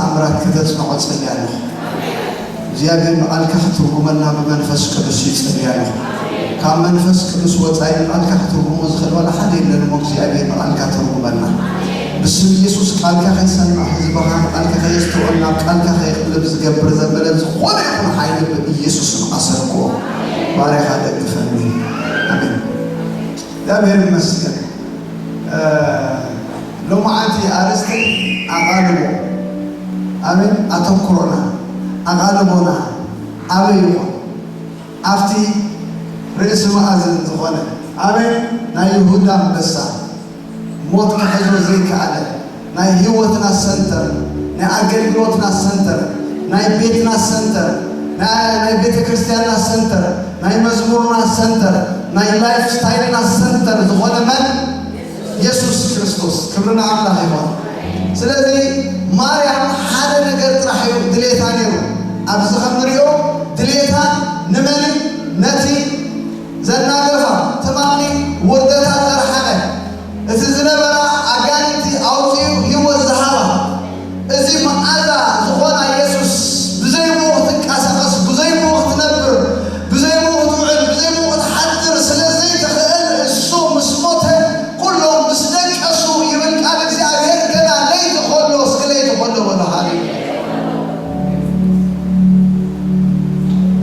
ኣምራት ከተጽንዖ ጸልያ ኣለኹ። እግዚኣብሔር ንቓልካ ክትርጉመና ብመንፈስ ቅዱስ ይጸልያ ኣለኹ። ካብ መንፈስ ቅዱስ ወጻኢ ንቓልካ ክትርጉሞ ዝኽእል ዋላ ሓደ የለን እሞ እግዚኣብሔር ንቓልካ ትርጉመና። ብስም ኢየሱስ ቃልካ ከይሰምዕ ህዝብኻ ንቓልካ ከየስተውዕል ናብ ቃልካ ከይቕልብ ዝገብር ዘበለ ዝኾነ ይኹን ሓይሊ ብኢየሱስ ስም ኣሰርክዎ። ባርያኻ ደግፈኒ። ኣሜን። እግዚኣብሔር ይመስገን። እ፣ ሎማዓንቲ ኣርእስቲ ኣቓልቦ። ኣሜን። ኣተኩሮና፣ ኣቓልቦና ኣበይ ይኾን? ኣብቲ ርእሲ መኣዝን ዝኾነ፣ ኣሜን፣ ናይ ይሁዳ ኣንበሳ፣ ሞት ክሕዞ ዘይከኣለ፣ ናይ ህይወትና ሰንተር፣ ናይ ኣገልግሎትና ሰንተር፣ ናይ ቤትና ሰንተር፣ ናይ፣ ናይ ቤተ ክርስቲያንና ሰንተር፣ ናይ መዝሙርና ሰንተር፣ ናይ ላይፍ ስታይልና ሰንተር ዝኾነ መን? የሱስ ክርስቶስ። ክብሪ ንኣምላኽ ይኹን። ስለዚ ማርያም ሓደ ነገር ጥራሕ እዩ ድሌታ ነይሩ። ኣብዚ ከም ንሪኦ ድሌታ ንመን እዩ? ነቲ ዘናገፋ፣ ትማሊ ውርደታ ዘርሓቐ፣ እቲ ዝነበራ ኣጋንንቲ ኣውፂኡ ህይወት ዝሃባ፣ እዚ መዓዛ ዝኾና የሱስ ብዘይ ብኡ ክትንቀሳቐስ፣ ብዘይ ብኡ ክትነብር፣ ብዘይ ብኡ ክትውዕል፣ ብዘይ ብኡ ክትሓድር ስለ ዘይትኽእል፣ እሱ ምስ ሞተ ኩሎም ምስ ደቀሱ ይብል ቃል እግዚኣብሔር። ገና ለይቲ ከሎ፣ እስኪ ለይቲ ከሎ በሉ። ሃሌሉያ።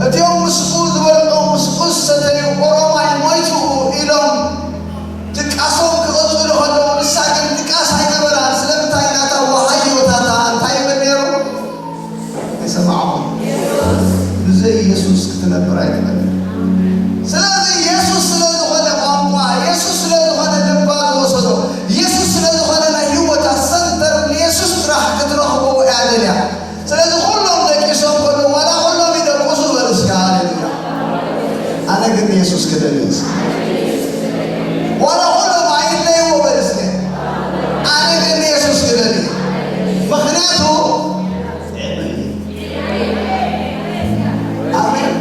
እቲኦም ምስኡ ዝበልዑ፣ ምስኡ ዝሰተዩ ኦሮማይ ሞይቱ ኢሎም ድቃሶም ክቕጽሉ ከለዉ፣ ንሳ ግን ድቃስ ኣይነበራን። ስለምንታይ? ናታ ወሃዮታታ እንታይ ይብል ነይሩ? ኣይሰማዕኹም። ብዘይ የሱስ ክትነብር ኣይትኽእልን። ስለዚ የሱስ ስለ ዝኾነ ቋንቋ፣ የሱስ ስለ ዝኾነ ልባ ዝወሰዶ፣ የሱስ ስለ ዝኾነ ናይ ህይወታ ሰንተር፣ ንየሱስ ጥራሕ ክትረኽቦ እያ ደልያ። ስለዚ ኩሎም ደቂሶም ከለዉ፣ ዋላ ኩሎም ይደቅሱ በሉ እስኪ፣ ሃሌሉያ። ኣነ ግን የሱስ ክደሊ። ዋላ ኩሎም ኣይለይዎ በሉ እስኪ። ኣነ ግን የሱስ ክደሊ። ምኽንያቱ፣ ኣሜን።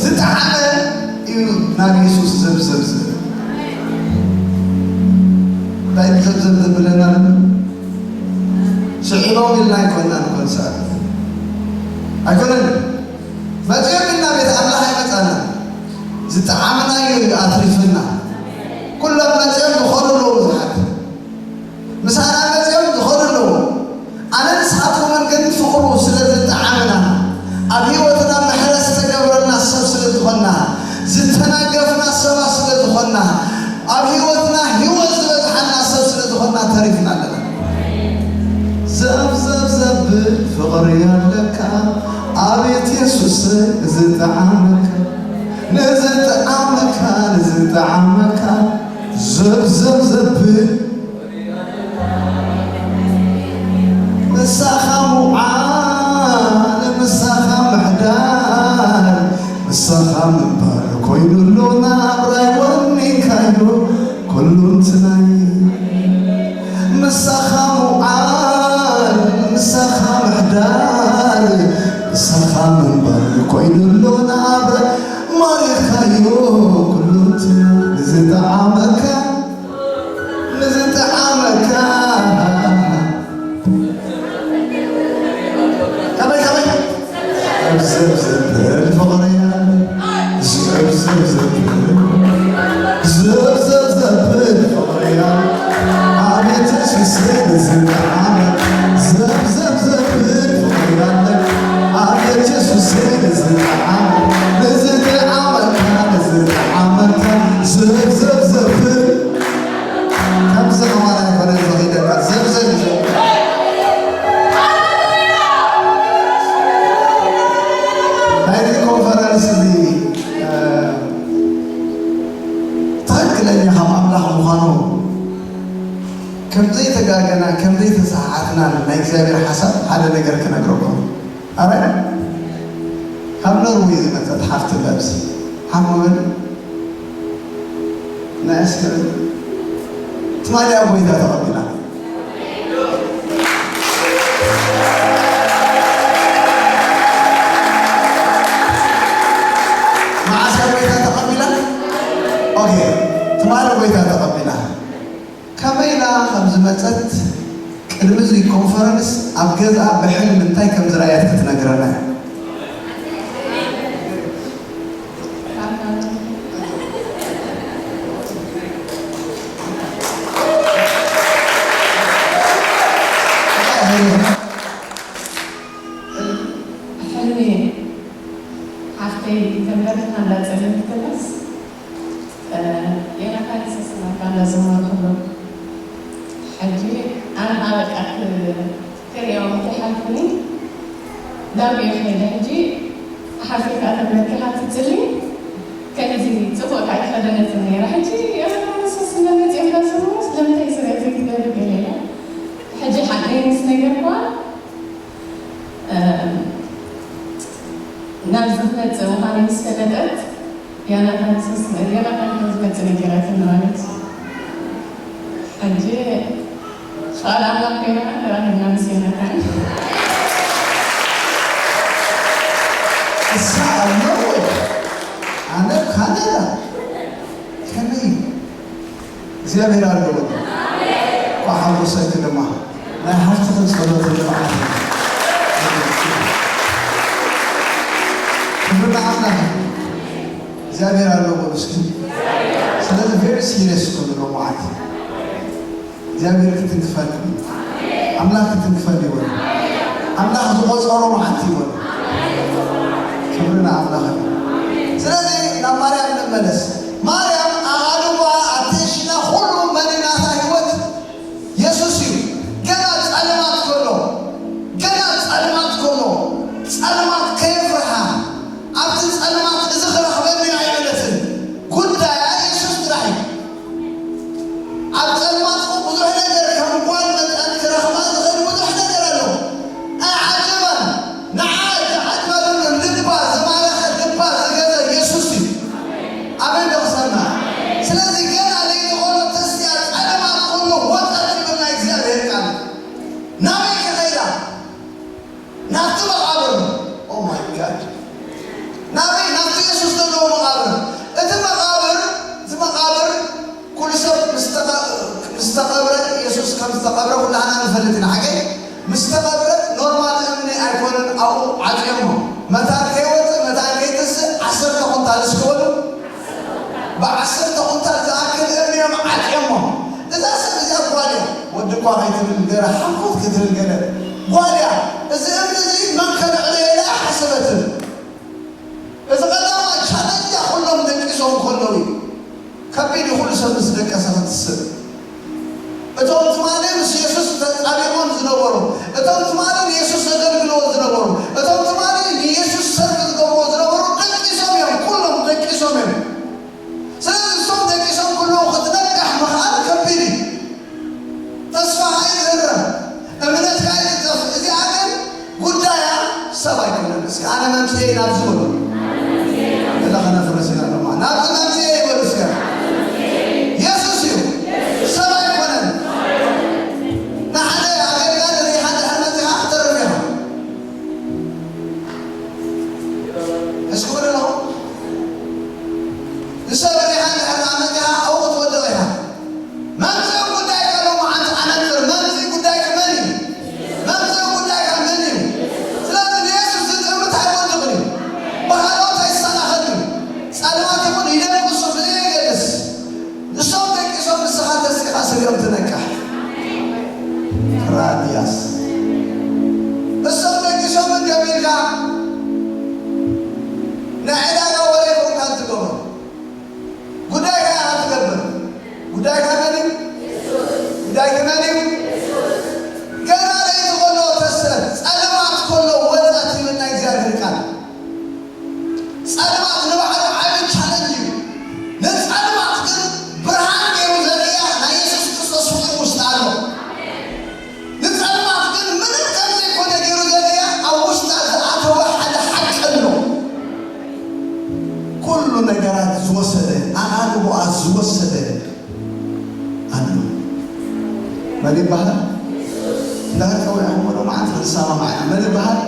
ዝጠዓመ እዩ ናብ የሱስ ዘብዘብ ዝብል። እንታይ ዘብዘብ ዘብለና? ስዒቦም ኢልና ኣይኮንናን እኮ ንስዕብ። ኣይኮነን። መጺኦም ኢልና ቤት ኣምላኽ ኣይመጻናን። ዝጠዓመናዮ እዩ ኣትሪፍና። ኩሎም መጺኦም ዝኸዱ ኣለዉ ብዙሓት። ምሳና መጺኦም ዝኸዱ ኣለዉ። ኣነ ንስኻትኩምን ግን ፍቕሩ ስለ ዝጠዓመና፣ ኣብ ህይወትና ምሕረት ዝተገብረልና ሰብ ስለ ዝኾንና፣ ዝተናገፍና ሰባት ስለ ዝኾንና፣ ኣብ ህይወትና ህይወት ዝበዝሓና ሰብ ስለ ዝኾንና ተሪፍና ኣለና። ዘብዘብ ዘብል ፍቕሪ ኣለካ ኣቤት የሱስ ንዝጠዓመካ፣ ንዝጠዓመካ፣ ንዝጠዓመካ። ዘብዘብ ዘብል ምሳኻ ምውዓል፣ ምሳኻ ምሕዳር፣ ምሳኻ ምንባር ኮይኑ ኣሎ ናብራይ ወኒንካዮ ኩሉ እንትናይ። ምሳኻ ምውዓል፣ ምሳኻ ምሕዳር፣ ምሳኻ ምንባር ኮይኑ ኣሎ ናብራይ ማሪኻዮ ኩሉ እንትናይ። ንዝጠዓመካ ንዝጠዓመካ። ከመይ፣ ከመይ? ዘብዘብ ዘብል ፍቕሪ ኣለ። ዘብዘብ ዘብል፣ ዘብዘብ ዘብል ፍቕሪ ኣለ። ኣቤት የሱስ ንዝጠዓመ። ዘብዘብ ዘብል ፍቕሪ ኣለ። ኣቤት የሱስ ንዝጠዓመ። ንዝጠዓመካ፣ ንዝጠዓመካ። ዘብዘብ ዘብል ከምዚ ከማን ኣይኮነን ዝኸይደካ፣ ዘብዘብ እዩ። ናይዚ ኮንፈረንስ እዚ፣ እ፣ ትኽክለኛ ካብ ኣምላኽ ምዃኑ ከም ዘይተጋገና፣ ከም ዘይተሰሓሓትና ናይ እግዚኣብሔር ሓሳብ ሓደ ነገር ክነግረኩም። ኣረ፣ ካብ ኖርዌይ ዝመጸት ሓፍቲ ለብሲ፣ ሓፍ ምበል። ናይ ኣስከረን ትማሊ ኣብ ጎይታ ተቐቢላ። መዓስ ኣብ ጎይታ ተቐቢላ? ኦኬ፣ ትማሊ ጎይታ ተቐቢላ። ከመይ ኢላ ከም ዝመጸት ቅድሚ እዚ ኮንፈረንስ ኣብ ገዝኣ ብሕልሚ እንታይ ከም ዝረኣየት ክትነግረና እያ። ሕልሚ ሓፍተይ ተንበርኪኻ እንዳጸለየት ከላስ፣ እ፣ ዮናታን ሰስናካ እንዳዘመርኩሉ። ሕጂ ኣነ በቃ ክ-፣ ክሪኦም እንተይሓልፉኒ ዳብየ ከይደ። ሕጂ ሓፍተይ ከኣ ተንበርኪኻ ትጽሊ፣ ከምዚ ጽቡቕ ከኣ ኣይከደነትን ነይራ። ሕጂ ዮናታን ሰስና መጺኦም እንዳዘመሩ ስለምንታይ ስለ ዘይትገብሪ ገለ ኢላ። ሕጂ ሓቀይ ምስ ነገርኩዋ፣ እ፣ ናብዚ ክመጽእ ምዃነይ ምስ ፈለጠት፣ ዮናታን ሶስት መ-፣ ዮናታን ከም ዝመጽእ ነገራትኒ ማለት እዩ። ሕጂ ፍቓድ ኣምላኽ ኮይና ተራኺብና ምስ ዮናታን። እሳ ኣለዎ፣ ኣነ ካናዳ። ከመይ እዩ? እግዚኣብሔር ኣለዎ። ቋሓጎሰኪ ድማ ናይ ሓፍትኽን ጸሎት ልምዓት እዩ። ክብሪ ንኣምላኽ እዩ። እግዚኣብሔር ኣለዎ እስኪ። ስለዚ very serious ኩኑ ሎማዓት እግዚኣብሔር ክትንክፈል እዩ። ኣምላኽ ክትንክፈል ይበሉ። ኣምላኽ ዝቖጸሮ መዓልቲ ይበሉ። ክብሪ ንኣምላኽ እዩ። ስለዚ ናብ ማርያም ንመለስ። ማርያም ኣቓልቦኣ ኣቴንሽና ኩሉ መሊናታ ህይወት የሱስ እዩ። ገና ጸልማት ከሎ፣ ገና ጸልማት ከሎ፣ ጸልማት ከየፍርሓ፣ ኣብቲ ጸልማት እዚ ክረኽበኒ ኣይበለትን። ጉዳያ የሱስ ጥራሕ እዩ። ኣብ ጸልማት ብዙሕ ነገር ከም ጓል መጠን ክረኽባ ዝኽእል ብዙሕ ነገር ኣሎ። ኣይዓጀባን። ንዓ እቲ ዓጅባ ዘሎ ልባ ዝማረኸ ልባ ዝገዘ የሱስ እዩ። ኣበይ ዶ ክሰምዕ? ስለዚ ገና ለይቲ ቆሎ ተስትያ ጸልማት ኩሉ ወጸት ይብል ናይ እግዚኣብሔር ቃል። ናበይ ክኸይዳ? ናብቲ መቓብር። Oh my God። ናበይ? ናብቲ የሱስ ዘለዎ መቓብር። እቲ መቓብር፣ እቲ መቓብር ኩሉ ሰብ ምስ ተቐ-፣ ምስ ተቐብረ፣ የሱስ ከም ዝተቐብረ ኩላህና ንፈልጥ ኢና፣ ሓቀይ? ምስ ተቐብረ ኖርማል እምኒ ኣይኮነን ኣብኡ ዓጽዮሞ። መታን ከይወጽእ፣ መታን ከይትስእ ዓሰርተ ኩንታል እስኪ በሉ። ብዓሰርተ ኩንታል ዝኣክል እምኒ እዮም ዓጽዮሞ። እዛ ሰብ እዚኣ ጓል እያ። ወዲ እኳ ከይትብል ገለ፣ ሓኮት ክትብል ገለ። ጓል እያ። እዚ እምኒ እዚ መን ከልዕሎ ኢላ ኣይሓሰበትን። እዚ ቀዳማይ ቻለንጅ እያ፣ ኩሎም ደቂሶም ከለዉ እዩ። ከቢድ እዩ፣ ኩሉ ሰብ ምስ ደቀሰ ክትስእ። እቶም ትማሊ ምስ የሱስ ተጣቢቖም ዝነበሩ፣ እቶም ትማሊ ንየሱስ ዘገልግልዎ ዝነበሩ፣ እቶም ትማሊ ንየሱስ ሰርቪ ዝገብርዎ ዝነበሩ ደቂሶም እዮም፣ ኩሎም ደቂሶም እዮም። ስለዚ እሶም ደቂሶም ከለዉ ክትነቅሕ ምኽኣል ከቢድ እዩ። ተስፋ ኣይትህረም፣ እምነትካ ኣይትጠፍ። እዚኣ ግን ጉዳያ ሰብ ኣይኮነን። እስኪ ኣነ መምጽኤ ናብዚ በሉ። እዛ ከነፍርስ ኢና ድማ። ናብዚ መምጽኤ ይበሉ እስኪ። የሱስ እዩ። ሰብ ኣይኮነን። ንሓደ ኣገልጋሊ ሪኢኻ እንድሕር መጺኻ ክትተርፍ ኢኻ። እስኪ በሉ ኣለኹ። ንሰብ ሪኢኻ እንድሕር መጺኻ ኣብኡ ክትወድቕ ኢኻ። መምጽኢ ጉዳይካ ሎማዓንቲ ኣነጽር። መምጽኢ ጉዳይኪ መን እዩ? መምጽኢ ጉዳይካ መን እዩ? ስለዚ ንየሱስ ዝጥምት ኣይወድቕን እዩ። ብኻልኦት ኣይሰናኸልን እዩ። ጸልማት ይኹን ይደቅሱ ብዘየገድስ፣ ንሶም ደቂሶም ንስኻ ተሲኻ ስሪኦም ትነቅሕ። ራድያስ እሶም ደቂሶም እንዲዮም ኢልካ ናይ ዕዳጋ ወረ ይኹንካ ትገብሮ። ጉዳይካ ኢኻ ትገብር። ጉዳይካ መን እዩ? ጉዳይኪ መን እዩ? ገና ለይቲ ከሎ ተስእ፣ ጸልማት ከሎ ወጸት ይብል ናይ እግዚኣብሔር ቃል። ጸልማት ንባዕሉ ዓቢ ቻለንጅ እዩ። ንጸልማት ግን ብርሃን ገይሩ ዘርእያ ናይ የሱስ ክርስቶስ ፍቕሪ ውሽጢ ኣሎ። ንጸልማት ግን ምንም ከም ዘይኮነ ገይሩ ዘርእያ ኣብ ውሽጣ ዝኣተወ ሓደ ሓቂ ኣሎ። ኩሉ ነገራት ዝወሰደ፣ ኣቓልቦኣ ዝወሰደ ኣሎ። መን ይበሃል? እንዳተወያየኹም ሎማዓንቲ ክንሰማማዕ ኢና። መን ይበሃል?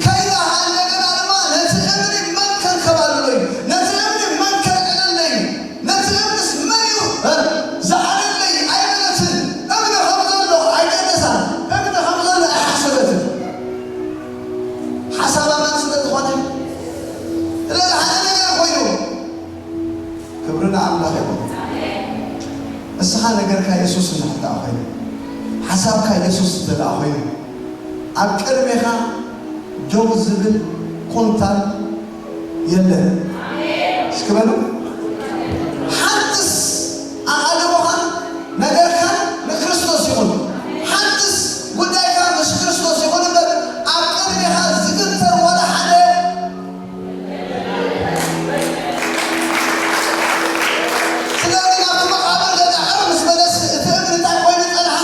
ከይዳ እንደገና ድማ ነቲ እምኒ መን ከንከባልሎ እዩ? ነቲ እምኒ መን ከልዕለለይ እዩ? ነቲ እምንስ መን እዩ፣ እ፣ ዝኣለለይ? ኣይበለትን። እምኒ ሓሳብካ ኢየሱስ እንተ ደኣ ኮይኑ፣ ኣብ ቅድሜኻ ደው ዝብል ኩንታል የለን። እስኪ በሉ፣ ሓንትስ ኣቓልቦኻ ነገርካ ንክርስቶስ ይኹን፣ ሓንትስ ጉዳይካ ምስ ክርስቶስ ይኹን እምበር፣ ኣብ ቅድሜኻ ዝግተር ዋላ ሓደ። ስለዚ ናብቲ መቓብር ገዛ ዕር ምስ በለስ እቲ እምኒ እንታይ ኮይኑ ጸንሓ?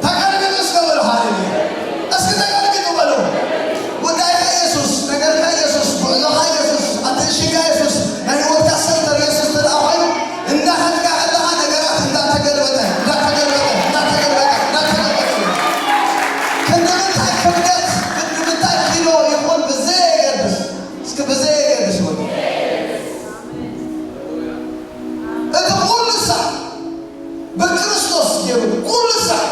ተገልቢጡ እስከ በሉ፣ ሃሌሉያ። እስኪ ተገልቢጡ በሉ። ጉዳይካ ኢየሱስ፣ ነገርካ ኢየሱስ፣ ጉዕዞኻ ኢየሱስ፣ ኣቴንሽንካ ኢየሱስ፣ ናይ ህይወትካ ሰንተር ኢየሱስ እንተ ደኣ ኮይኑ፣ እንዳኸድካ ከለኻ ነገራት እንዳተገልበጠ፣ እንዳተገልበጠ፣ እንዳተገልበጠ፣ እንዳተገልበጠ እዩ። ክንዲ ምንታይ ክብደት፣ ክንዲ ምንታይ ኪሎ ይኹን ብዘየገድስ፣ እስኪ ብዘየገድስ በሉ። እቲ ኩሉ ሳዕ ብክርስቶስ ገይሩ ኩሉ ሳዕ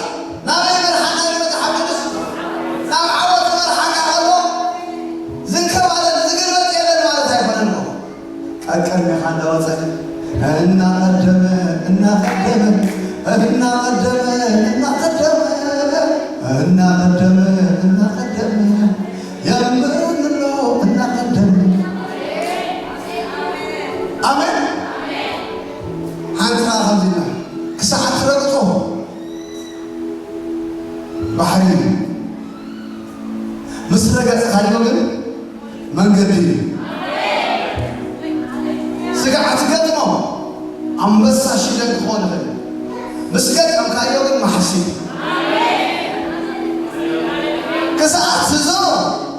ናበይ መርሓና እዩ መጽሓፍ ቅዱስ? ናብ ዓወት መርሓና ከሎ ዝንከባለል ዝግልበጥ የለን ማለት ኣይኮነን እኮ። ቀቅድሜኻ እንዳወጸ እናቐደመ እናቐደመ እናቐደመ እናቐደመ እናቐደመ እናቐደመ የምርሎ እናቐደመ። ኣሜን። ሓንቲ ኸዓ ከምዚ ኢልና ክሳዕ ትረግጾ ባሕሪ እዩ። ምስ ረገጽካዮ ግን መንገዲ እዩ። ስጋዕ ትገጥሞ ኣንበሳ ሽደን ክኾን ይኽእል። ምስ ገጠምካዮ ግን ማሕሲ እዩ። ክሳዕ ትዞሮ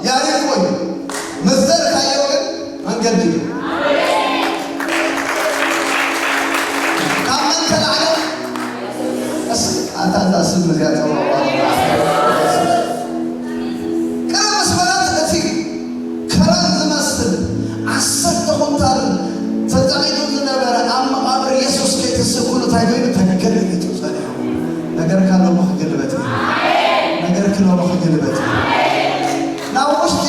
ያሪኮ እዩ። ምስ ዘርካዮ ግን መንገዲ እዩ። ካብ መን ተላዕለ? እስ-፣ ኣታ እዛ ስም እዚኣ ጸዋዕዋ። ቅርብ ምስ በለት እቲ ከረን ዝመስል ዓሰርተ ኩንታል ተጸቒጡ ዝነበረ ኣብ መቓብር የሱስ ከይትስእ ኩሉ እንታይ ኮይኑ ተገልቢጡ ጸኒሑ። ነገርካ ሎሚ ክግልበጥ እዩ። ነገርኪ ሎሚ ክግልበጥ እዩ። ናብ ውሽጢ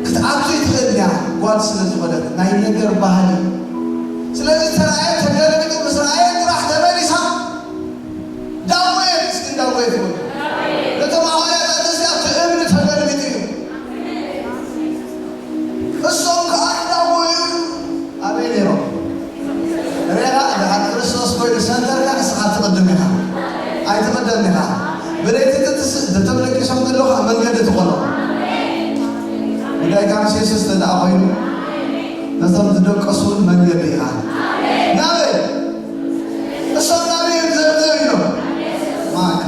ክትኣቱ ትኽእል እያ፣ ጓል ስለ ዝኾነት ናይ ነገር ባህሊ። ስለዚ ተራእየ ተገልቢጡ ምስ ረኣየ ጥራሕ ተመሊሳ ዳወየት፣ እስኪ ዳወየት በሉ። ነቶም ሃዋርያት ኣዘዝቲ ኣብቲ እምኒ ተገልቢጡ እዩ። እሶም ከኣ እንዳጎዩ ኣበይ ነይሮም? ሬኻ ድሓር ክርስቶስ ኮይኑ ሰንተርካ ንስኻ ትቕድም ኢኻ። ኣይትቕደም ኢኻ። ብለይቲ ትትስ-፣ ተተብለቂሶም ዘለዉ ከኣ መንገዲ ትኾኖም። ጉዳይካ ምስ የሱስ እንተ ደኣ ኮይኑ፣ ነቶም ዝደቀሱ እውን መንገዲ ኢኻ። ናበይ? እሶም ናበይ እዮም ዘብዘብ ኢሎም? ማካ፣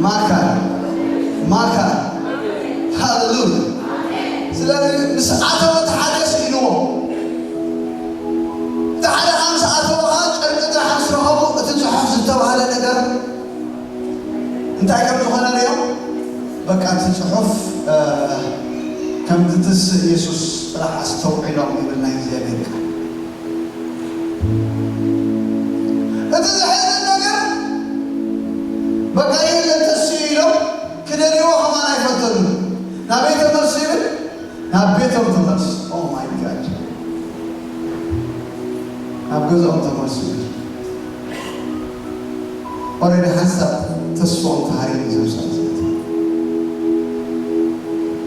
ማካ፣ ማካ። ሃሌሉያ። ስለዚ ምስ ኣተወ እቲ ሓደ ስኢንዎ። እቲ ሓደ ምስ ኣተወ ኸዓ ጨርቂ ጥራሕ ምስ ረኸቡ እቲ ጽሑፍ ዝተባህለ ነገር እንታይ ከም ዝኾነ ርእዮም? በቃ እቲ ጽሑፍ፣ እ፣ ከም ዝትስእ የሱስ ጥራሕ ኣስተውዒሎም ይብል ናይ እግዚኣብሔር ቃል። እቲ ዘሕዝን ነገር በቃ የለን ተስኡ ኢሎም ክደልይዎ ከማን ኣይፈተኑን። ናበይ ተመልሱ ይብል? ናብ ቤቶም ተመልሱ። Oh my God። ናብ ገዝኦም ተመልሱ ይብል። Already ሓንሳብ ተስፍኦም ተሃሪሙ እዩ ዘምሳል።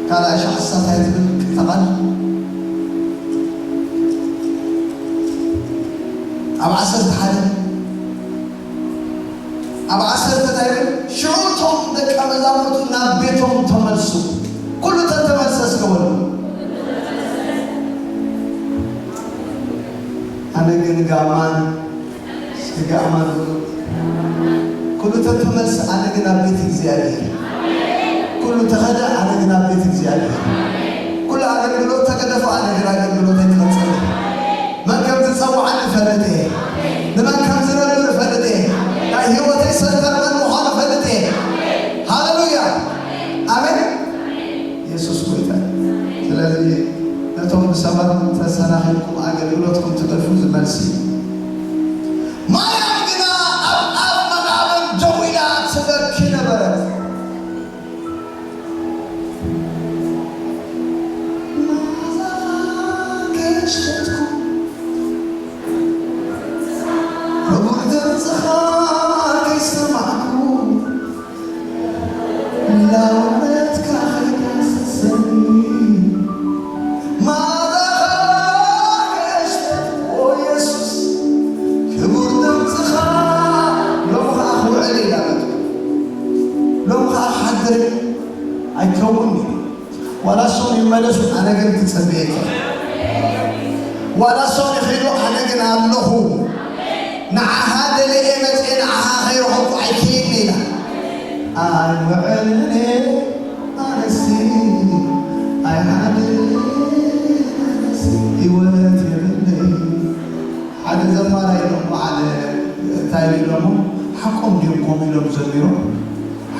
ካልኣይ ሸዓት ሳታይ ትብል ቅጠቓል ኣብ ዓሰርተ ሓደ ኣብ ዓሰርተ እንታይ ይብል? ሽዑ እቶም ደቀ መዛሙርቱ ናብ ቤቶም ተመልሱ። ኩሉ ተተመልሰ እስከ በሉ። ኣነ ግን ጋማን እስኪ ጋማን በሉ። ኩሉ ተተመልሰ ኣነ ግን ኣብ ቤት እግዚኣብሔር። ኩሉ ተኸደ ኣነ ግን ኣብ ቤት እግዚኣብሔር። ኩሉ ኣገልግሎት ተገደፎ ኣነ ግን ኣገልግሎተይ ክቐጽል። መን ከም ዝጸውዓኒ እፈልጥ እየ። ንመን ከም ዝነብር እፈልጥ እየ። ናይ ህይወተይ ሰንተር መን ምዃኑ እፈልጥ እየ። ሃሌሉያ። ኣሜን። የሱስ ጎይታ እዩ። ስለዚ ነቶም ብሰባት ተሰናኺልኩም ኣገልግሎትኩም ትገድፉ ዝመልሲ እዩ። ማርያም ግና ኣብ ኣፍ መቓብር ደው ኢላ ትበኪ ነበረት። ዋላ እሶም ይመለሱ፣ ኣነ ግን ክጸበየካ። ዋላ እሶም ይኸዱ፣ ኣነ ግን ኣለኹ። ንዓኻ ደለየ መጽኤ፣ ንዓኻ ከይረኸብኩ ኣይከይድን ኢላ። ኣይውዕልን ኣነሲ ኣይሓድርን ኣነሲ ህይወት የብለይ። ሓደ ዘማራይ ኢሎም በዓል እንታይ ኢሎሞ? ሓቆም ድዮም ከምኡ ኢሎም ዘሚሮም?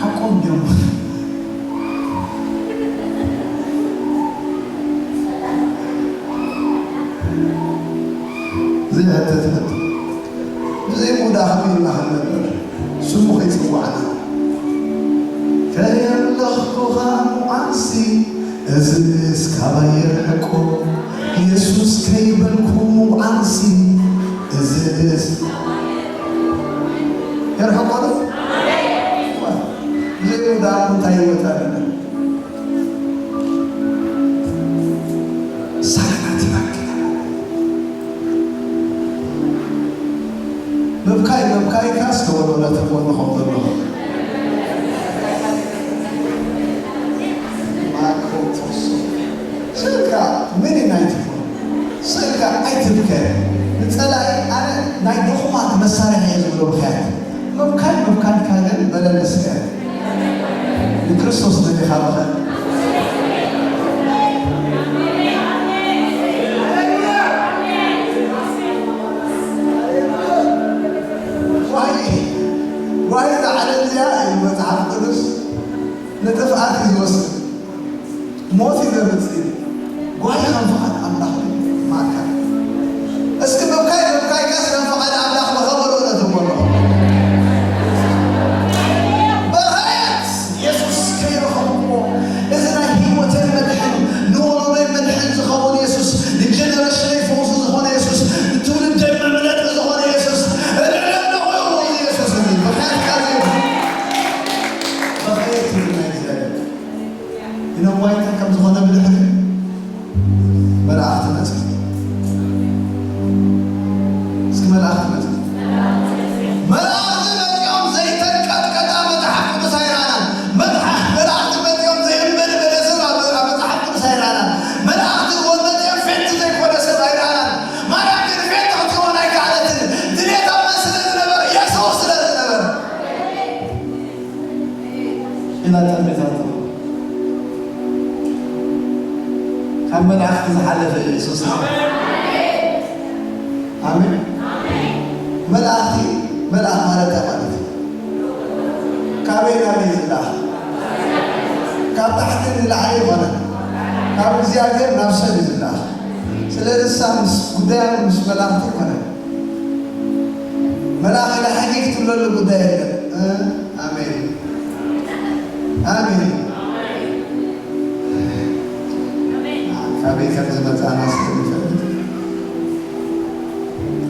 ሓቆም ድዮም? ዘይሕተት ሕቶ። ብዘይ ምውዳእ ከመይ ኢልና ክንነብር? ስሙ ከይጽዋዕና። ከየምለኽኩኻ ምዃንሲ፣ እዝስ ካባይ የርሕቆ። የሱስ ከይበልኩ ምውዓልሲ፣ እዝስ የርሕቆ ዶ? ብዘይ ምውዳእ እንታይ ይወጣ? ሳክናት ይባክል። ምብካይ ምብካይካስ ተወልወለ ተኾንኹም ዘለኹ። ማክሮቶሶ። ስልካ ምን ናይቲ ስልካ ኣይትብከ። ንጸላኢ ኣነ ናይ ድኹማት መሳርሒ እየ ዝብሎ ብኽያት። ምብካይ ምብካይካ ግን በለኒ ስከ። ንክርስቶስ ደሊኻ ብኸ። ዋይ፣ ዋይ፣ እዛ ዓለም እዚኣ እዩ መጽሓፍ ቅዱስ ንጥፍኣት እዩ ዝወስድ። ሞት እዩ ዘምጽእ። ጓሂ ከም ፍቓድ ኣምላኽ እዩ ማእከል። እስኪ ምብካይ ምብካይካስ ከም ፍቓድ ኣምላኽ ብኸበዶ ነትብሎ። በኸየት የሱስ ከይረኸብኩዎ፣ እዚ ናይ ህይወተይ መድሕን፣ ንወለዶይ መድሕን ዝኸውን የሱስ፣ ንጀነሬሽነይ ፈውሲ ዝኾነ የሱስ፣ ንትውልደይ መምለጢ ዝኾነ የሱስ፣ እልል ኣለኹ የሱስ። እዚ ብኽያት ቃል እዩ። በኸየት ይብል ናይ እግዚኣብሔር። ኢሎም ዋይታ ከም ዝኾነ ብድሕሪ መላእኽቲ መጽእ። እስኪ መላእኽቲ መጽእ። መላእኽቲ መጺኦም ዘይተንቀጥቀጣ መጽሓፍ ቅዱስ ኣይረኣናን። መጽሓፍ መላእኽቲ መጺኦም ዘየንበድበደ ሰብ ኣብ ኣብ መጽሓፍ ቅዱስ ኣይረኣናን። መላእኽቲ እውን መጺኦም ፌንቲ ዘይኮነ ሰብ ኣይረኣናን። ማርያም ግን ፌንቲ ክትከውን ኣይከኣለትን። ድሌታ መን ስለ ዝነበረ? የሱስ ስለ ዝነበረ። ኢላ ጠሚታቶ። ካብ መላእኽቲ ዝሓለፈ ኢየሱስ። ኣሜን። መላእኽቲ፣ መልኣኽ ማለት እንታይ ማለት እዩ? ካበይ ናበይ ዝለኣኽ? ካብ ታሕቲ ንላዕሊ ይኾነ። ካብ እግዚኣብሔር ናብ ሰብ እዩ ዝለኣኽ። ስለዚ ንሳ ምስ ጉዳያ ምስ መላእኽቲ ይኮነ። መልኣኽ ኢላ ሕጊ ክትብለሉ ጉዳይ የለን። እ? ኣሜን። ኣሜን። ካበይ ከም ዝመጻና ስለንፈልጥ።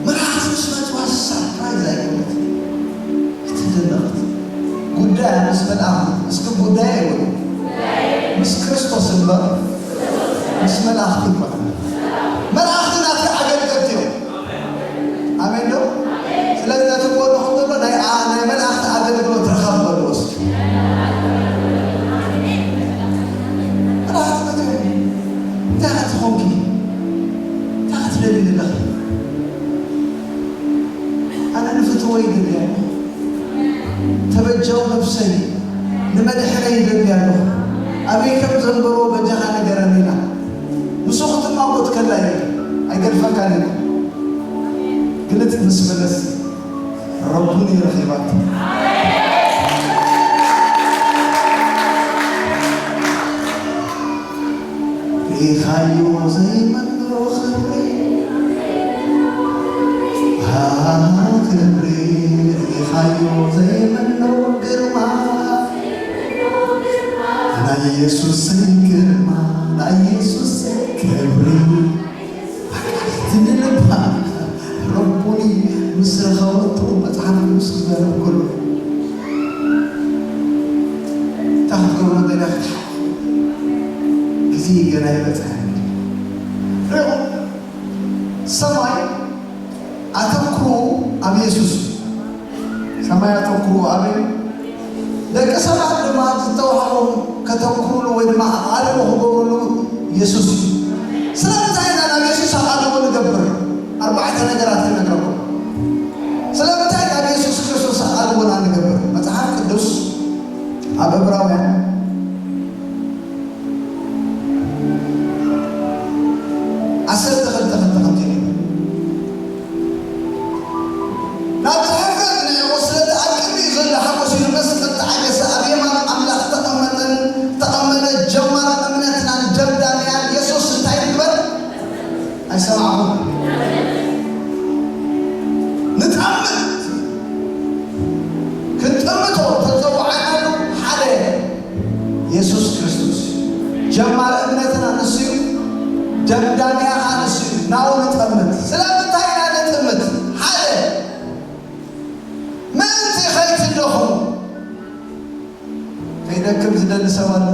መላእኽቲ ምስ መጽዋ ሰርፕራይዝ ኣይኮነት። ኣይተደነቕት። ጉዳይ ምስ መልኣኽቲ፣ እስኪ ጉዳይ ኣይበሉ። ምስ ክርስቶስ እምበር ምስ መላእኽቲ ኣይኮነን። መላእኽቲ ናትካ ኣገልገልቲ እዮም። ኣሜን ዶ? ስለዚ ነቲ ጎንኹም ዘሎ ናይ ኣ-፣ ናይ መላእኽቲ ኣገልግሎት ርኸብ በልዎ እስኪ። መላእኽቲ መጺኦም፣ እንታይ ክትኾንኪ? እንታይ ክትደሊ ዘለኺ? ኣነ ንፍትወይ ይደሊ ኣለኹ። ተበጃው ነብሰይ ንመድሕነይ ይደሊ ኣለኹ። ኣበይ ከም ዘንበሮ በጃኻ ንገረኒ ኢላ። ምስኡ ክትማጎት ከላ እዩ። ኣይገድፈካን እዩ። ግልጽ ምስ በለስ ረቡኒ ረኺባቶ። ርኢኻዮ ዘይመኖ ክብሪ፣ ሃ፣ ክብሪ፣ ርኢኻዮ ዘይመኖ ግርማ፣ ናይ ኢየሱስን ግርማ፣ ናይ ኢየሱስን ክብሪ። ትንልባ ረቡኒ ምስ ረኸበቶ መጽሓፍ ቅዱስ ክዛረብ ከሎ፣ እንታይ ክትገብሮ ደሊኻ ክትሓ-፣ ግዜ ገና ይበጽሐኒ። ርኢኹም፣ ሰማይ ኣተኩሮ ኣብ የሱስ እዩ። ሰማይ ኣተኩሮ ኣበይ? ደቂ ሰባት ድማ ዝተዋህቦም ከተኩሩሉ ወይ ድማ ኣቓልቦ ክገብሩሉ የሱስ እዩ። ስለምንታይ ኢና ናብ የሱስ ኣቓልቦ ንገብር? ኣርባዕተ ነገራት ክነግረኩም። ስለምንታይ ናብ የሱስ ክርስቶስ ኣቓልቦና ንገብር? መጽሓፍ ቅዱስ ኣብ ዕብራውያን ዓሰርተ ክልተ ክልተ ከምዚ ኢሉ፣ ናብቲ ሕፍረት ንዕቑ፣ ስለቲ ኣብ ቅድሚኡ ዘሎ ሓጎስ ኢሉ መስቀል ተዓገሰ፣ ኣብ የማን ኣምላኽ ተቐመጠን፣ ተቐመጠ። ጀማር እምነትናን ደምዳሚያን የሱስ እንታይ ንግበር? ኣይሰማዕኹም። ንጠምት። ክንጥምቶ ተጸዋዕናሉ ሓደ የሱስ ክርስቶስ። ጀማሪ እምነትና ንሱ እዩ። ደምዳሚያ ኸዓ ንሱ እዩ። ናብኡ ንጠምት። ስለምንታይ ኢና ንጥምት? ሓደ፣ ምእንቲ ኸይትደኽሙ። ከይደክም ዝደሊ ሰብ ኣሎ?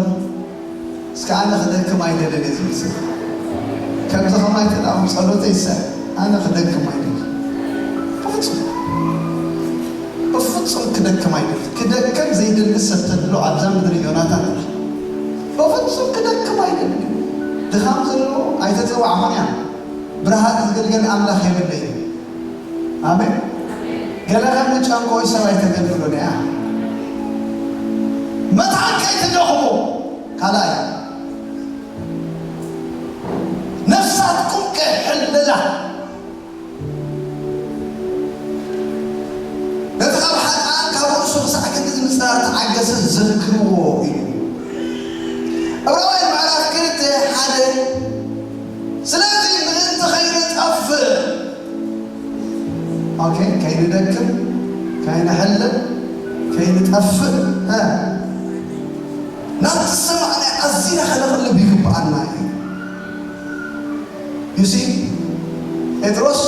እስከ ኣነ ክደክም ኣይደልን እየ ዝብል ሰብ። ከምዚ ከማይ ተዳኹም ጸሎተይ ይሰ-፣ ኣነ ክደክም ኣይደልን። ብፍጹም፣ ብፍጹም ክደክም ኣይደልን። ክደክም ዘይደሊ ሰብ ተድሎ ኣብዛ ምድሪ ዮናታን ጥራሕ። ብፍጹም ክደክም ኣይደልን። ድኻም ዘለዎ ኣይተጸዋዕኹን እያ። ብርሃን ዝግልገል ኣምላኽ የብለይ። ኣሜን። ገለ ከም ንጨንቆ ሰብ ኣይተገልግሎን እያ። መታን ከይትደኽሙ። ካልኣይ፣ ነፍሳትኩም ከሕልላ። ነቲ ካብ ሓጥኣን ካብ ርእሱ ክሳዕ ክንዲ ዝምጽእ ዝተዓገሰ ዘክርዎ ኢሉ። ዕብራውያን ምዕራፍ ክልተ ሓደ፣ ስለዚ ምእንቲ ከይንጠፍእ፣ ኦኬ፣ ከይንደክም፣ ከይንሕልም፣ ከይንጠፍእ፣ እ፣ ናብቲ ዝሰማዕናዮ ኣዚና ከነቕልብ ይግብኣና እዩ። You see፣ ጴጥሮስ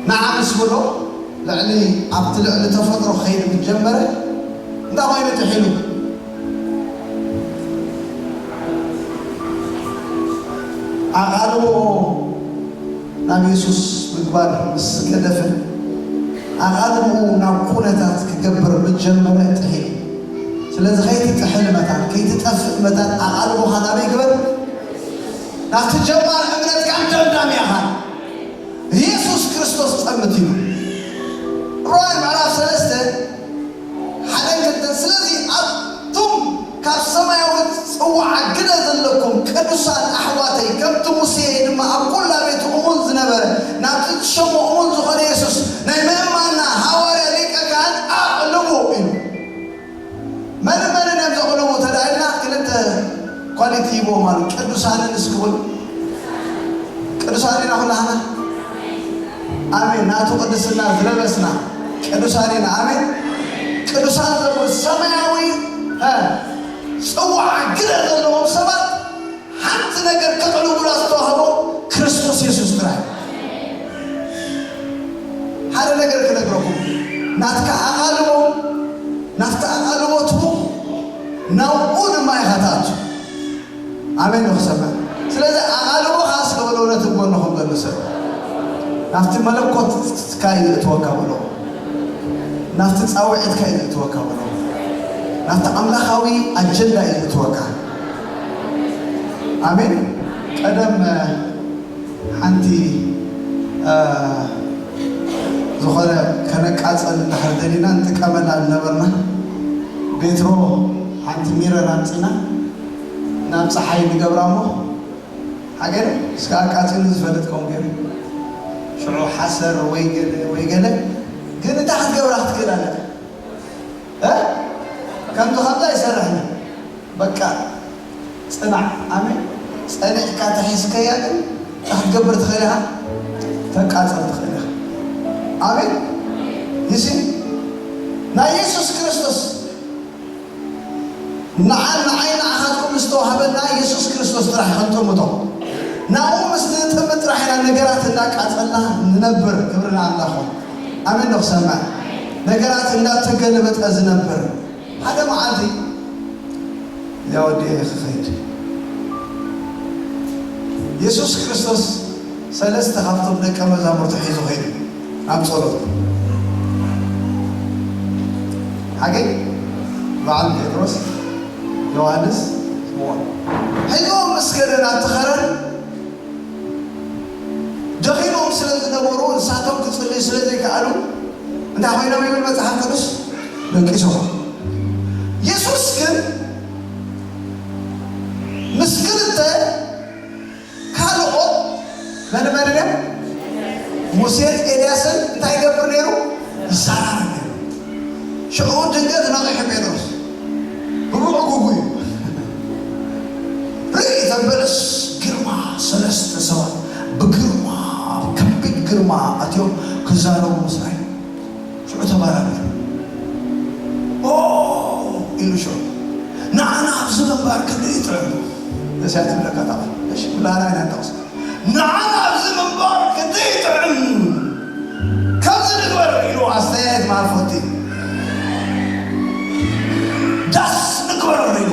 ንዓ ምስ በሎ፣ ልዕሊ፣ ኣብቲ ልዕሊ ተፈጥሮ ክኸይድ ምስ ጀመረ፣ እንታይ ኮይኑ ጥሒሉ? ኣቓልቦ ናብ የሱስ ምግባር ምስ ገደፈ፣ ኣቓልቦ ናብ ኩነታት ክገብር ምስ ጀመረ ጥሒሉ። ስለዚ ከይትጥሕል መታን፣ ከይትጠፍእ መታን ኣቓልቦኻ ናበይ ግበር? ናብቲ ጀማሪ እምነትካን ደምዳሚያኻን የሱስ ክርስቶስ ጠምት ኢሉ። ዕብራውያን ምዕራፍ ሰለስተ ሓደን ክልተን፣ ስለዚ ኣቱም ካብ ሰማያዊ ጽዋዓ ግደ ዘለኩም ቅዱሳን ኣሕዋተይ፣ ከምቲ ሙሴ ድማ ኣብ ኩላ ቤቱ እሙን ዝነበረ፣ ናብቲ ዝሸሞ እሙን ዝኾነ የሱስ ናይ ምእማንና ሃዋርያ ሊቀ ካህን ኣቕልቡ ኢሉ። መን መንን እዮም ዘቕልቡ ተዳኢልና ክልተ ኳሊቲ ሂቦም ኣሉ። ቅዱሳንን እስኪ በሉ። ቅዱሳን ኢና ኩላህና። ኣሜን። ናቱ ቅድስና ዝለበስና ቅዱሳን ኢና። ኣሜን። ቅዱሳን ዘብሉ ሰማያዊ፣ እ፣ ጽዋዓ ግደ ዘለዎም ሰባት ሓንቲ ነገር ከቕልቡላ ዝተዋህቦ ክርስቶስ የሱስ ጥራይ። ሓደ ነገር ክነግረኩም፣ ናትካ ኣቓልቦ፣ ናብቲ ኣቓልቦ ትቡ፣ ናብኡ ድማ ኢኻ ትኣቱ። ኣሜን ዶ ክሰምዕ? ስለዚ ኣቓልቦኻ ስለ በሎ ነቲ ጎንኹም ዘሎ ሰብ፣ ናብቲ መለኮትካ እዩ ዝእትወካ በሎ። ናብቲ ጻውዒትካ እዩ ዝእትወካ በሎ። ናብቲ ኣምላኻዊ ኣጀንዳ እዩ ዝእትወካ። ኣሜን። ቀደም፣ እ፣ ሓንቲ፣ እ፣ ዝኾነ ከነቃጸል እንድሕር ደሊና ንጥቀመላ ዝነበርና ቤትሮ ሓንቲ ሚረር ኣምጺና ናብ ጸሓይ ንገብራ እሞ፣ ሓገር እስከ ኣቃጺሉ ዝፈልጥ ከምኡ ገይሩ ሽዑ ሓሰር ወይ ገለ ወይ ገለ፣ ግን እንታይ ክትገብራ ክትክእል ኣለካ? እ? ከምዚ ከምዚ ኣይሰርሕን። በቃ ጽናዕ። ኣሜን። ጸኒዕካ ተሒዝከያ ግን እንታይ ክትገብር ትኽእል ኢኻ? ተቃጽል ትኽእል ኢኻ። ኣሜን። ይሲ ናይ የሱስ ክርስቶስ ንዓን ንዓይ ንዓኻትኩም ዝተዋህበና የሱስ ክርስቶስ ጥራሕ ክንጥምቶ። ናብኡ ምስ ንጥምት ጥራሕ ኢና ነገራት እንዳቃጸልና ንነብር። ክብሪ ንኣምላኽ ይኹን። ኣሜን ዶ ክሰምዕ? ነገራት እንዳተገለበጠ ዝነብር። ሓደ መዓልቲ እዚኣ ወዲኤ ክኸይድ። የሱስ ክርስቶስ ሰለስተ ካብቶም ደቀ መዛሙርቱ ሒዙ ኸይዱ ናብ ጸሎት። ሓገይ በዓል ጴጥሮስ፣ ዮሃንስ፣ ስምዖን። ሒዞም ምስ ከደ ናብቲ ኸረን ደኺሞም ስለ ዝነበሩ፣ ንሳቶም ክጽልዩ ስለ ዘይከኣሉ፣ እንታይ ኮይኖም ይብል መጽሓፍ ቅዱስ? ደቂሶም። የሱስ ግን ምስ ክልተ ካልኦት መን መን እዮም? ሙሴን ኤልያስን እንታይ ይገብር ነይሩ? ይሰራረብ ነይሩ። ሽዑ ድንገት ነቒሑ ጴጥሮስ ብምዕጉጉ እዩ። ርኢ፣ እተን በለስ ግርማ፣ ሰለስተ ሰባት ብግርማ፣ ከቢድ ግርማ ኣትዮም ክዛረቡ ምስ ረኣዩ፣ ሽዑ ተባራበረ። ኦ ኢሉ ሽዑ፣ ንዓና ኣብዚ ምንባር ክንደይ ይጥዕም። ነዚኣ ትብለካ እታ ቃል። እሺ፣ ኩላና ኢና ንጠቕሳ። ንዓና ኣብዚ ምንባር ክንደይ ይጥዕም። ከምዚ ንግበር ኢሉ ኣስተያየት መሃብ ፈትዩ። ዳስ ንግበር ኢሉ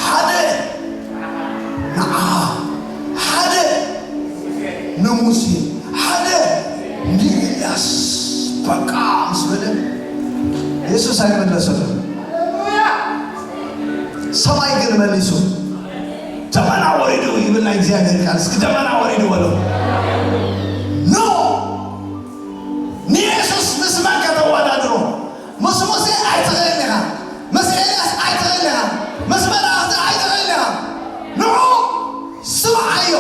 ሓደ ንዓ፣ ሓደ ንሙሴ፣ ሓደ ንኤልያስ። በቃ ምስ በለ፣ የሱስ ኣይመለሰሉን። ሰማይ ግን መሊሱ፣ "ደመና ወሪዱ" ይብል ናይ እግዚኣብሔር ቃል። እስኪ "ደመና ወሪዱ" በሎ። ኖ! ንየሱስ ምስ መን ከተወዳድሮ? ምስ ሙሴ ኣይትኽእልን ኢኻ። ምስ ኤልያስ ኣይትኽእልን ኢኻ። ምስ መላእኽቲ ኣይትኽእልን ኢኻ። ንዑ ስምዓዮ።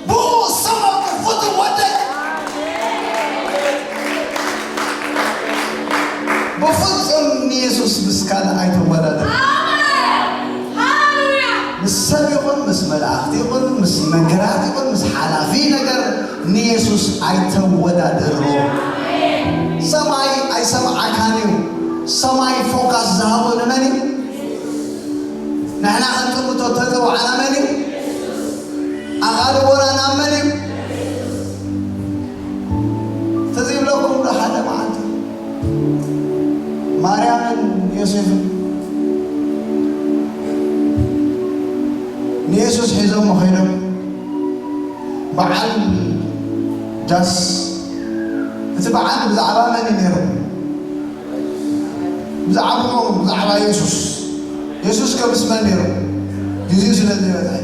ብኡ ዝሰመርኩ ፍቱው ወደይ። ብፍጹም ንየሱስ ምስ ካልእ ኣይተወዳድር። ኣሜን። ሃሌሉያ። ምስ ሰብ ይኹን፣ ምስ መላእኽቲ ይኹን፣ ምስ ነገራት ይኹን፣ ምስ ሓላፊ ነገር ንየሱስ ኣይተወዳድሮ። ሰማይ ኣይሰምዓካን እዩ። ሰማይ ፎካስ ዝሃቦ ንመን እዩ? ንሕና ክንጥምቶ ተጸዋዕና መን እዩ? ኣቓልቦና ናብ መን እዩ? ትዝ ይብለኩም ዶ ሓደ መዓልቲ ማርያምን ዮሴፍን ንየሱስ ሒዞሞ ኸይዶም በዓል ዳስ፣ እቲ በዓል ብዛዕባ መን እዩ ነይሩ? ብዛዕባ፣ ብዛዕባ የሱስ። የሱስ ከ ምስ መን ነይሩ? ግዜኡ ስለ ዘይበጽሐ።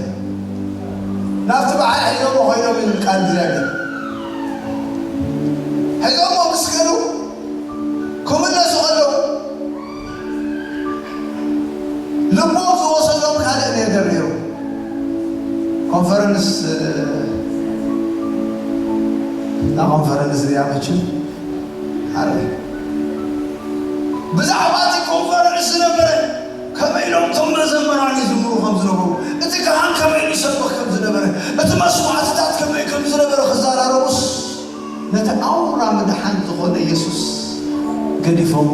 ናብቲ በዓል ሒዞሞ ኮይኖም ይብል ቃል እግዚኣብሔር። ሒዞሞ ምስ ከዱ ክምለሱ ከለዉ ልቦም ዝወሰዶም ካልእ ነገር ነይሩ። ኮንፈረንስ፣ እታ ኮንፈረንስ እዚኣ መችም ኣረ ብዛዕባ እቲ ኮንፈረንስ ዝነበረ ከመይ ኢሎም እቶም መዘምራን ይዝምሩ ከም ዝነበሩ፣ እቲ ካህን ከመይ ኢሉ ይሰብኽ ከም ዝነበረ፣ እቲ መስዋዕትታት ከመይ ከም ዝነበረ ክዘራረቡስ፣ ነቲ ኣውራ ምድሓን ዝኾነ የሱስ ገዲፎሞ።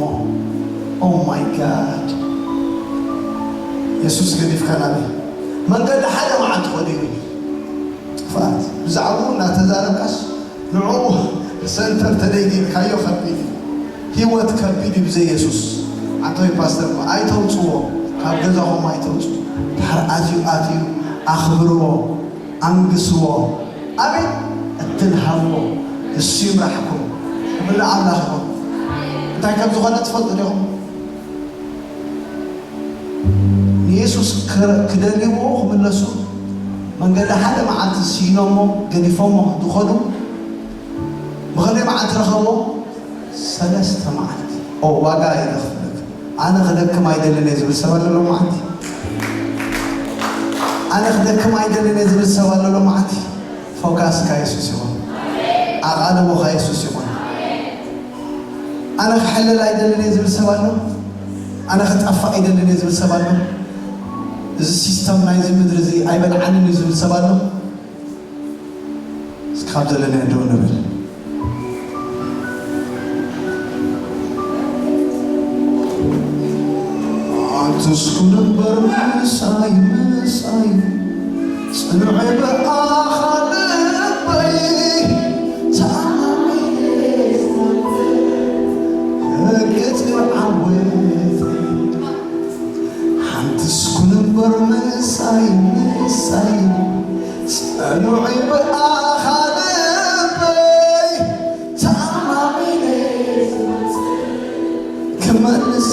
ኦ ማይ ጋድ! የሱስ ገዲፍካ ናበይ? መንገዲ ሓደ መዓልቲ ኾነ ይብል። ጥፍኣት ብዛዕባኡ እናተዛረብካስ ንዕኡ ሰንተር ተደይጊብካዮ ከቢድ እዩ። ህይወት ከቢድ እዩ ብዘይ የሱስ። ኣንቶይ ፓስተር እኮ ኣይተውፅዎ፣ ካብ ገዛኹም ኣይተውፅዎ። ድሓር ኣትዩ ኣትዩ ኣኽብርዎ፣ ኣንግስዎ። ኣሜን። እድል ሃብዎ፣ ንሱ ይምራሕኩም። ክብሪ ኣምላኽ ይኹን። እንታይ ከም ዝኾነ ትፈልጡ ዲኹም? ንየሱስ ክረ-፣ ክደልይዎ ክምለሱ መንገዲ ሓደ መዓልቲ ስኢኖሞ ገዲፎሞ ዝኸዱ ብኸመይ መዓልቲ ረኸብዎ? ሰለስተ መዓልቲ። ኦ፣ ዋጋ እየ ዘኽፍለካ። ኣነ ክደክም ኣይደልን እየ ዝብል ሰብ ኣሎ ሎማዓንቲ? ኣነ ክደክም ኣይደልን እየ ዝብል ሰብ ኣሎ ሎማዓንቲ? ፎካስካ የሱስ ይኹን። ኣቓልቦኻ የሱስ ይኹን። ኣነ ክሕለል ኣይደልን እየ ዝብል ሰብ ኣሎ? ኣነ ክጠፍእ ኣይደልን እየ ዝብል ሰብ ኣሎ? እዚ ሲስተም ናይዚ ምድሪ እዚ ኣይበልዓንን እዩ ዝብል ሰብ ኣሎ? እስኪ ካብ ዘለናዮ ደው ንብል። ኣንትስኩ ነበር ምሳይ ምሳይ ጽኑዕ ብኣኻ ልበይ ተኣማሚነ ክጽብር ዓወት ሓንትስኩ ነበር ምሳይ ምሳይ ጽኑዕ ብኣኻ ልበይ ተኣማሚነ ክመልስ